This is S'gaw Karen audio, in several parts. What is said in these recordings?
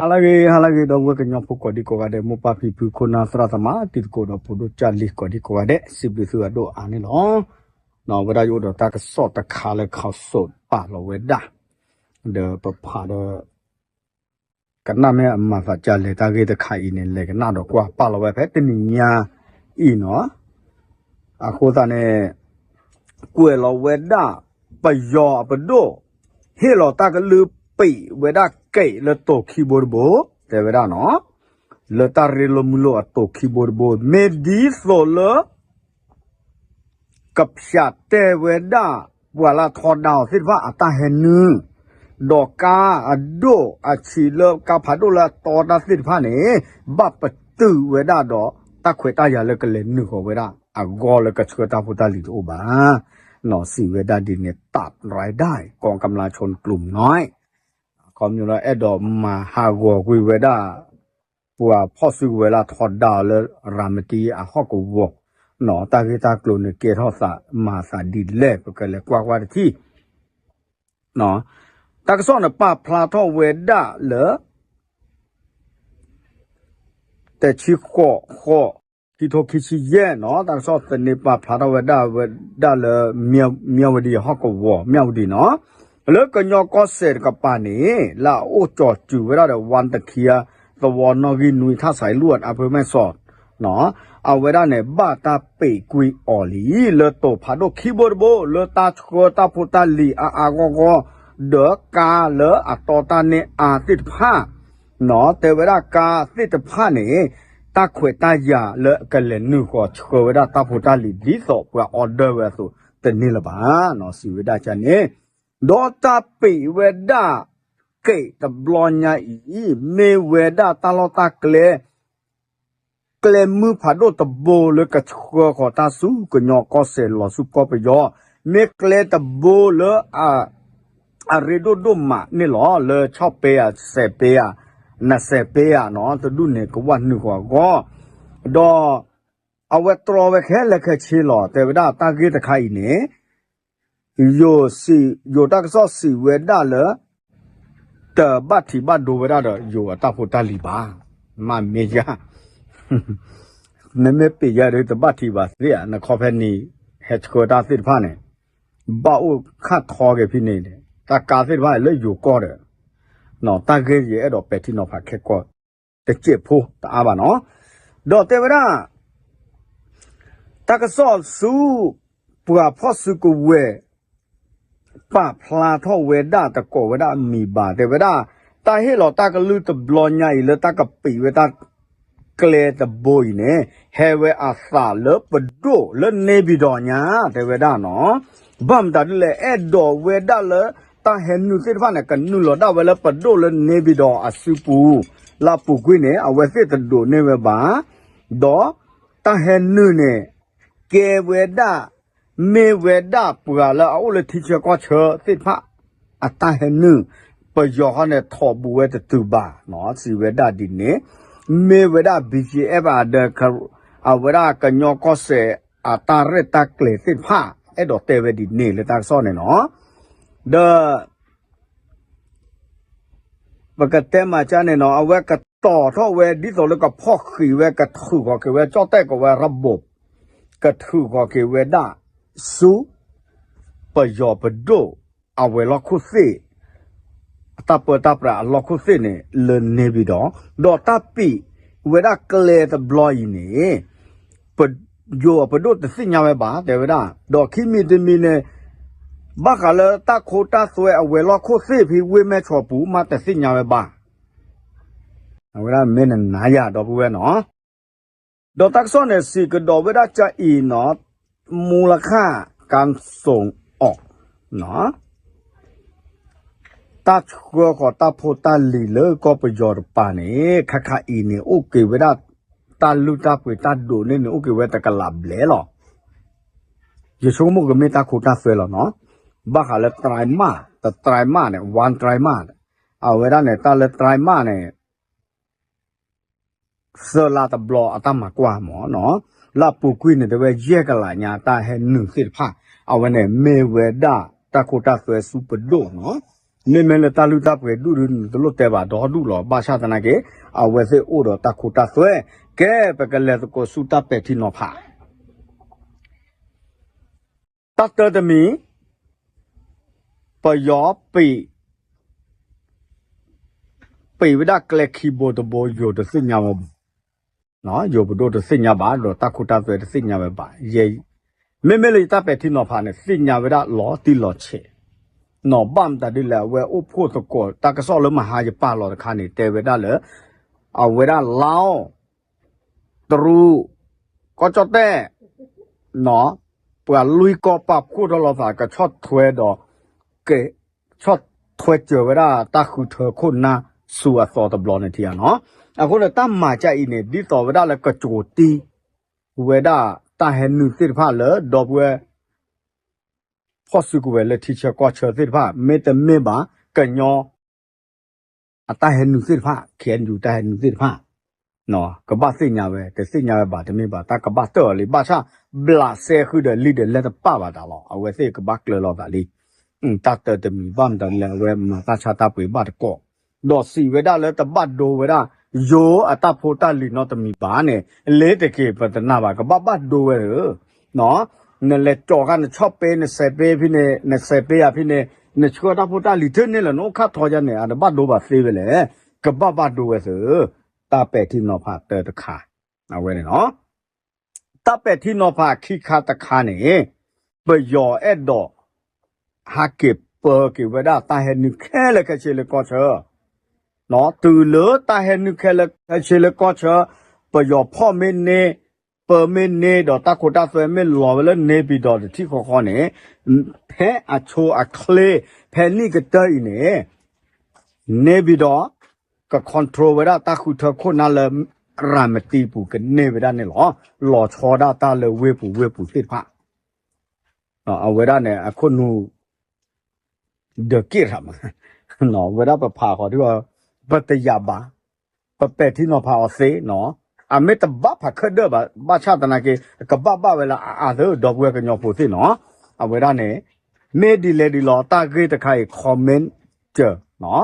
ဟါလၢအဂ့ၤ ဟါလၢအဂ့ၤ ဒီပုၢ်ဝဲၢ်ကညီဖိကိးဒံကိးဂၤဒဲး မိၢ်ပၢ်ဖံဖု ခိၣ်နၢ်သရၣ်သမါ တံၤသကိးဒီးဖိဒိၣ်ကၢ်လံၤကိးဒံကိးဂၤဒဲး စံးဘျုးသုအဒိၣ်အါန့ၣ်လီၤ. ဝဲဒၣ်ယအိၣ်ဒီးတၢ်ကစီၣ်တခါလၢ ခီစိး ပာ်လီၤဝဲဒၣ် ဒီးပဖးဒီး ကနၣ်မ့ၢ်အမၤသးဒ်လဲၣ် တၢ်ဂ့ၢ်တခါအံၤန့ၣ် လဲၤကနၣ်ဒီးကွၢ် ပာ်လီၤဝဲဖဲတနံၤညါအံၤနီၤ. အဃိသတးန့ၣ် ကွဲးလီၤဝဲဒၣ် ပယီၤအပဒိၣ် ဟ့ၣ်လီၤတၢ်ကလုၢ် ပံးဝဲဒၣ်က့းလၢတိၤခံဘိတဘိ တဲဝဲဒၣ်နီၤ, လၢတၢ်ရ့လိာ်မုာ်လိာ်အတိၤခံဘိတဘိ မ့ၢ်ဒ်သိးလၢ ကဖျးတဲာ်ဝဲဒၣ် ပှၤလၢအထီဒါအီၤသ့ၣ်တဖၣ်အတၢ်ဟဲနုာ်, ဒီးကါအဒိၣ်အဆံးလၢကါဖးဒိၣ်လၢအတီတၢ်သ့ၣ်တဖၣ်န့ၣ် ဘၣ်ပတုာ်ဝဲဒၣ်ဒီး တၢ်ခွဲးတၢ်ယာ်လၢကလဲၤနုာ်ဃီၤဝဲဒၣ် အဂီၢ်လၢကဆှၢတၢ်ဖိတၢ်လံၤတအိၣ်ဘၣ်. နီၤ စံးဝဲဒၣ်ဒ်န့ၣ် တပ်รายได้ กองกำลังชนกลุ่มน้อย ခီဖျိလၢအဲၣ်ဒိးမၤဟးဂီၤကွံာ်ဝဲဒၣ် ပှၤဖီၣ်စုကဝဲၤလၢအထီဒါအီၤလၢ ရၤမတံအဟီၣ်ကဝီၤ, နီၤ တၢ်ဂ့ၢ်တၢ်ကျိၤန့ၣ် ကဲထီၣ်သးမၤသးဒ်လဲၣ် ပကလဲၤကွၢ်ကွၢ်တထံၣ်. တၢ်ကစီၣ်န့ၣ် ပာ်ဖျါထီၣ်ဝဲဒၣ်လၢ တဆံဃိးဃိး ခံထိခံဆံယဲၢ်နီၤ, တၢ်ကစီၣ်သန့ပာ်ဖျါထီၣ်ဝဲဒၣ်ဝဲဒၣ်လၢ မၠၣ်ဝတံၣ်အဟီၣ်ကဝီၤ မၠၣ်ဝတံၣ်နီၤ, လၢကညီကီၢ်စဲၣ်တကပၤန့ၣ် လၢအအိၣ်ကၠီၤစူၤဝဲဒၣ်ဒီး ဝါတခ့ သဝီနီၣ်ဂံၢ်နွံ ထၣ်စဲးလွံၢ် အဖၢမ့ၢ်စီး အဝဲဒၣ်န့ၣ် ဘၣ်တၢ်ပံးကွံာ်အီၤလံ လၢတိၤဖးဒိၣ်ခံဘိတဘိ လၢတၢ်ဆှၢတၢ်ဖိတၢ်လံၤအါအါဂီၢ်ဂီၢ် ဒီးကါလၢအတီတၢ်န့ၢ်အါသ့ၣ်တဖၣ် နီၤ တဲဝဲဒၣ်ကါသ့ၣ်တဖၣ်န့ၣ် တၢ်ခွဲးတၢ်ယာ်လၢကလဲၤနုာ်ဃီၤဆှၢဝဲဒၣ်တၢ်ဖိတၢ်လံၤ ဒ်သိးပှၤ order ဝဲအသိး တန့ၢ်လၢၤဘၣ်နီၤ စံးဝဲဒၣ်ကန့ၣ်, ဒီးတၢ်ပံးဝဲဒၣ် က့းတဘျီညါအံၤ မ့ၢ်ဝဲဒၣ်တၢ်လီၢ်တၢ်ကျဲ ကျဲမုၢ်ဖးဒိၣ်တဘိလၢကဆှၢဃီၤတၢ်ဆူကညီကီၢ်စဲၣ်လီၤဆူကီၢ်ပယီၤ, မ့ၢ်ကျဲတဘိလၢ အရ့ဒိၣ်ဒိၣ်မးန့ၣ်လီၤ, လၢဆီၣ်ပဲဧါ စဲးပဲဧါ နစဲးပဲဧါနီၤ တဒူၣ်န့ၣ် ကဝၢ်နုာ်ဃီၤအဂီၢ်, ဒီးအဝဲတြီဝဲခဲလၢာ်ခဲဆ့လီၤ. တဲဝဲဒၣ်တၢ်ဂ့ၢ်တခါအံၤန့ၣ် ယိၤစံး ယိၤတၢ်ကစီၣ်စံးဝဲဒၣ်လၢ တဘၣ်ထံးဘၣ်ဒိဝဲဒၣ်ဒီးယိၤအတၢ်ဖိတၢ်လံၤဘၣ်. မ့မ့ၢ်ယၤ နမ့ၢ်ပံးယၤဒီး တဘၣ်ထံးဘၣ်သ့ဧါ, နခီဖဲန့ၣ် ဟဲဆှၢတၢ်သ့ၣ်တဖၣ်န့ၣ် ဘၣ်အိၣ်ခၣ်ထီက့ၤဖဲန့ၣ်န့ၣ် တၢ်ကါသ့ၣ်တဖၣ်လၢယိၤကီၢ်ဒီး တၢ်ဂ့ၢ်ယအဲၣ်ဒိးပဲာ်ထံနီၤဖးခဲကိာ် တစဲးဖိတအါဘၣ်နီၤ. ဒီးတဲဝဲဒၣ် တၢ်ကစီၣ်ဆူ ပှၤဖီၣ်စုကဝဲၤ ပာ်ဖျါထီၣ်ဝဲဒၣ် တကိးဝဲဒၣ်အမံၤဘၣ် တဲဝဲဒၣ် တၢ်ဟ့ၣ်လီၤတၢ်ကလုၢ်တဘျီညါအံၤ လၢတၢ်ကပံးဝဲတၢ်ကျဲတဘိအံၤန့ၣ် ဟဲဝဲအသးလၢပဒိၣ်လၢ နေပြည်တော် ညါ တဲဝဲဒၣ်နီၤ. ဘၣ်မတၤဒ်လဲၣ် အဲၣ်ဒိးဝဲဒၣ်လၢ တၢ်ဟဲနုာ်သ့ၣ်တဖၣ်န့ၣ် ကနုာ်လီၤဒၣ်ဝဲလၢပဒိၣ်လၢ နေပြည်တော် အစုပူၤ လၢအပူၤကွံာ်န့ၣ် အဝဲသ့ၣ်တဒိးန့ၢ်ဝဲဘၣ် ဒီးတၢ်ဟဲနုာ်န့ၣ် ကဲဝဲဒၣ် မ့ၢ်ဝဲဒၣ်ပှၤလၢအအိၣ်လၢထံဆၢကီၢ်ဆၢသ့ၣ်တဖၣ် အတၢ်ဟဲနုာ် ပယီၤဃီန့ၣ် ထိးဘူးဝဲတတုၤဘၣ်နီၤ စံးဝဲဒၣ်ဒ်န့ၣ်, မ့ၢ်ဝဲဒၣ် ဘီကၠ့အၣ် အဒီး အဝဲဒၣ်ကညီကီၢ်စဲၣ် အတၢ်ရဲၣ်တၢ်ကျဲၤသ့ၣ်တဖၣ် အဲၣ်ဒိးတဲဝဲဒ်န့ၣ်လၢတၢ်ကစီၣ်န့ၣ်နီၤ. ဒီး ပကတဲမၤကၢ်န့ၣ်နီၤ အဝဲကတီၤထီၣ်ဝဲ ဒ်သိးလၢကဖီၣ်ဃံးဝဲ ကထုးဃီၤက့ၤဝဲ ကၠီၣ်တဲၣ်ကီးဝဲ ရဘိး ကထုးဃီၤက့ၤဝဲဒၣ် ဆူ ပယီၤပဒိၣ် အဝဲၤလီၢ်ခိၣ်သ့ၣ် အတၢ်ပၢတၢ်ပြးအလီၢ်ခိၣ်သ့ၣ်န့ၣ် လၢ နေပြည်တော် ဒီးတၢ်ပံးဝဲဒၣ်ကျဲတဘျီအံၤန့ၣ် ပယီၤပဒိၣ်တသ့ၣ်ညါဝဲဘၣ် တဲဝဲဒၣ် ဒီးခံမံၤတမံၤန့ၣ် ဘၣ်ဃးလၢတၢ်ခိတၢ်သွဲအဝဲၤလီၢ်ခိၣ်သ့ၣ်ဖဲဝ့ၢ်မဲၢ်ဆီးပူၤမးတသ့ၣ်ညါဝဲဘၣ်. အဝဲဒၣ်မ့ၢ်နနၤယၤဒီပုၢ်ဝဲၢ်နီၤ. ဒီးတၢ်ကစီၣ်န့ၣ် စံးကဒီးဝဲဒၣ်ကအံၤနီၤ มูลค่าการส่งออก နီၤ တၢ်ဆှၢဃီၤတၢ်ဖိတၢ်လံၤလၢကီၢ်ပယီၤတပၤန့ၣ် ခါခါအံၤန့ၣ် အိၣ်က့ၤဝဲဒၣ် တၢ်လုၢ်တၢ်ပှ့ၤတၢ်ဒိးန့ၢ်န့ၣ် အိၣ်က့ၤဝဲတကလးဘျဲၣ်လီၤ. ယဆိကမိၣ်ကမ့ၢ်တၢ်ခိတၢ်သွဲလီၤနီၤ. ဘၣ်ဃးလၢ ไตรมาส တ ไตรมาส န့ၣ် วันไตรมาส အဝဲဒၣ်န့ၣ် တၢ်လၢ ไตรมาส န့ၣ် သၢလါတဘျီအတၢ်မၤကွၢ်မးနီၤ. လၢအပူၤကွံာ်န့ၣ် တဲဝဲယဲၢ်ကလးညါ တၢ်ဟဲနုာ်သ့ၣ်တဖၣ် အဝဲန့ၣ်မ့ၢ်ဝဲဒၣ်တၢ်ခိတၢ်သွဲဆူပဒိၣ်နီၤ. မ့မ့ၢ်လၢတၢ်လုၢ်တၢ်ပှ့ၤဒူၣ်ဒုး နတလိၣ်တဲဘၣ်ဒီဒူၣ်လီၤ. ဘၣ်ဆၣ်သနာ်က့ အဝဲသ့ၣ်အိၣ်ဒီးတၢ်ခိတၢ်သွဲ, ကဲ ပကလဲၤသကိးဆူတၢ်ပဲာ်ထံနီၤဖး တၢ်တၢတမံၤ, ပယီၤပံး ပံးဝဲဒၣ်ကျဲခံဘိတဘိ ယိၤတသ့ၣ်ညါဝဲဘၣ်, ယိၤပဒိၣ်တသ့ၣ်ညါဘၣ် ဒီးတၢ်ခိတၢ်သွဲတသ့ၣ်ညါဝဲဘၣ်. ယဲ, မ့မ့ၢ်လၢယတၢ်ပဲာ်ထံနီၤဖးန့ၣ် သ့ၣ်ညါဝဲဒၣ်လီၤတံၢ်လီၤဆဲး, နီၢ်ဘၣ်မတၤဒ်လဲၣ် အဝဲအိၣ်ဖှိၣ်သကိး တၢ်ကစီၣ်လၢမဟါယပာ်လီၤတခါန့ၣ် တဲဝဲဒၣ်လၢ အဝဲဒၣ်လါအိၣ် တရူး, ကီၢ်ကၠီၣ်တဲၣ်, ပှၤလွံၢ်ကီၢ်ပာ်ဖှိၣ်ထီၣ်လိာ်သး ကဆီၣ်ထွဲဒီး ကဆီၣ်ထွဲစၢၤဝဲဒၣ်တၢ်ဃုထၢခိၣ်နၢ်ဆူအသီတဘျီန့ၣ်ထံဧါနီၤ. အဃိန့ၣ် တၢ်မၤကၢအံၤန့ၣ် ဒ်သိးဝဲဒၣ်လၢကကိးတံၢ်ဝဲဒၣ်တၢ်ဟဲနုာ်သ့ၣ်တဖၣ်လၢဒီပုၢ်ဝဲၢ် ဖီၣ်စုကဝဲၤလၢထံဆၢကီၢ်ဆၢသ့ၣ်တဖၣ် မ့တမ့ၢ်ဘၣ် ကညီ အတၢ်ဟဲနုာ်သ့ၣ်တဖၣ် ခ့ၣ်အဲၣ်ယူၣ် တၢ်ဟဲနုာ်သ့ၣ်တဖၣ် ကဘၣ်သ့ၣ်ညါဝဲ တသ့ၣ်ညါဝဲဘၣ်တမ့ၢ်ဘၣ် တၢ်ကဘၣ်တၢၢ်အီၤလံ ဘၣ်ဆၣ် ဘျးစဲဃုာ်ဒီးလံာ်ဒီးလဲၢ်တပာ်ဘၣ်တၢ်လီၤ အဝဲသ့ၣ်ကဘၣ်ကျၢၤလိာ်သးလံ. တၢ်တၢတမံၤဘၣ်မတၤဒ်လဲၣ် အဝဲမၤတၢ်ဆါတၢ်ပှ့ၤဘၣ်တကိး ဒီးစံးဝဲဒၣ်လၢတဘၣ်ဒိဝဲဒၣ် ယိၤအတၢ်ဖိတၢ်လံၤနီတမံၤဘၣ်န့ၣ် လ့ၤတက့ၤ ပတနာ်ဘၣ် ကဘၣ်ဘၣ်ဒိဝဲဧၢ နလဲၤကၠီၤဃာ်နဆီၣ်ပဲ နစဲးပဲဖဲန့ၣ် နစဲးပဲယၤဖဲန့ၣ် နဆှၢတၢ်ဖိတၢ်လံၤထဲန့ၣ်လၢနအိၣ်ခၣ်ထီယါန့ၣ် အတဘၣ်ဒိဘၣ်သ့ဝဲလဲၣ်. ကဘၣ်ဘၣ်ဒိဝဲသ့ၣ် တၢ်ပဲာ်ထံနီၤဖးတၢတခါ အဝဲန့ၣ်လီၤ. တၢ်ပဲာ်ထံနီၤဖးခံခါတခါန့ၣ် ပယီၤအဲၣ်ဒိး ဟးက့ၤပၢက့ၤဝဲဒၣ်တၢ်ဟဲနုာ်ခဲလၢာ်ခဲဆ့လၢကီၢ်ဆၢ တုၤလၢတၢ်ဟဲနုာ်ခဲလၢာ်ခဲဆ့လၢကီၢ်ဆၢ ပယီၤဖီၣ်မ့ၢ်န့ၢ် ပၢမ့ၢ်န့ၢ်ဒီးတၢ်ခိတၢ်သွဲမ့ၢ်လီၤဝဲလၢန့ၢ်ပံၤဒီးတထံၣ်ဃီဃီန့ၣ် ဖဲအဆိအချ့ ဖဲနံၣ်ကတၢၢ်အံၤန့ၣ် န့ၢ်ပံၤဒီး က control ဝဲဒၣ်တၢ်ဃုထၢခိၣ်နၢ်လၢ ရၤမတံပူၤကန့ၢ်ဝဲဒၣ်န့ၣ်လီၤ. လီၤဆီဒၣ်တၢ်လၢဝ့ၢ်ပူၤဝ့ၢ်ပူၤသ့ၣ်တဖၣ် အဝဲဒၣ်န့ၣ် အခိၣ်နူာ် ဒီးက့ၣ်ရၣ်မး ဝဲဒၣ်ပဖးဃီၤဒ် ပတယာ်ဘၣ် ပပဲာ်ထံနီၤဖးအီၤသ့နီၤ အမ့ၢ်တဘၣ်ဖးခၢၣ်ဒၢၣ်ဘၣ် ဘၣ်ဆၣ်သနာ်က့ ကဘၣ်ဘၣ်ဝဲလၢအအါသၢ ဒီပုၢ်ဝဲၢ်ကညီဖိသ့ၣ်နီၤ အဝဲဒၣ်န့ၣ် မ့ၢ်ဒ်လဲၣ်ဒ်လဲၣ် တၢ်ဂ့ၢ်တခါအံၤ comment စၢၤ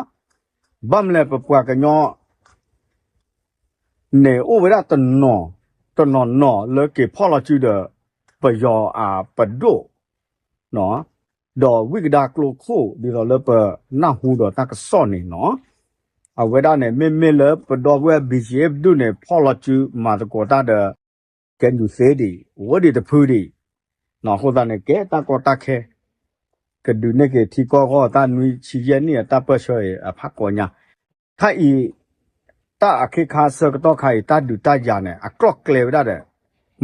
ဘၣ်မနုၤလဲၣ် ပပှၤကညီ န့ၣ် အိၣ်ဝဲဒၣ်တနီၤ တနီၤနီၤလၢက့ၤဖီၣ်လီၤစုဒီး ပယီၤအပဒိၣ် ဒီးဝံၣ်ကဒါကျိခိၣ် ဒ်သိးလၢပနၢ်ဟူဒီးတၢ်ကစီၣ်န့ၣ်နီၤ အဝဲဒၣ်န့ၣ် မ့မ့ၢ်လၢပဒီပုၢ်ဝဲၢ် ဘံၣ်ကၠံ ပဒိၣ်န့ၣ် ဖီၣ်လီၤစုမၤသကိးတၢ်ဒီး ကဲနုာ်သ့ဒံး အိၣ်ဒံးတဖုဒံး အဃိသတးန့ၣ် ကဲတၢ်ကီတၢ်ခဲ ကဒုးန့ၢ်က့ၤထံကီၢ်ဂီၢ် တၢ်နွံဆံယဲၢ်နံၣ်အတၢ်ပၢၢ်ဆၢအံၤ အဖးကိးညါ ခါအံၤ တၢ်အခ့ခါဆၢကတီၢ်ခါအံၤ တၢ်ဒုးတၢ်ယၤန့ၣ် အကျီၢ်ကျဲဝဲဒၣ်ဒီး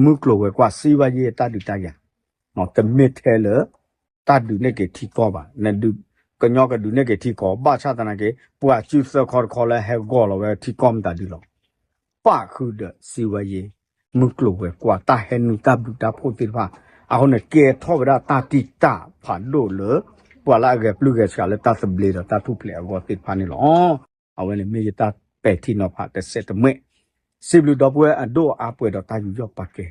မုၢ်ကျိၤဝဲၤကွာ် စံးဝဲယဲၢ်တၢ်ဒုးတၢ်ယၤ တမ့ၢ်ထဲလၢ တၢ်ဒုးန့ၢ်က့ၤထံကီၢ်ဘၣ် နဒုး ကညီကဒုးန့ၢ်က့ၤထံကီၢ် ဘၣ်ဆၣ်သနာ်က့ ပှၤစုသၢခီတခီလၢဟဲဂီၤလီၤဝဲထံကီၢ်မတၤဒုးလီၤ ပၣ်ဃုာ်ဒီးစံးဝဲယဲၢ် မုၢ်ကျိၤဝဲၤကွာ် တၢ်ဟဲနုာ်တၢ်ဘျုးတၢ်ဖှိၣ်သ့ၣ်တဖၣ် အဃိန့ၣ် ကဲထီၣ်ဝဲဒၣ်တၢ်တံာ်တာ်ဖးဒိၣ်လၢ ပှၤလၢအဂဲၤပျုၢ်ဂဲၤဆှးလၢတၢ်သဘျ့ဒီးတၢ်ထူၣ်ဖျဲးအဂီၢ်သ့ၣ်တဖၣ်န့ၣ်လီၤ. အဝဲန့ၣ်မ့ၢ်ယတၢ်ပဲာ်ထံနီၤဖးတစဲးတမှဲၣ် စံးဘျုးဒီပုၢ်ဝဲၢ်အဒိၣ်အါပှဲၤဒီးတၢ်ယူးယီၣ်ပာ်ကဲ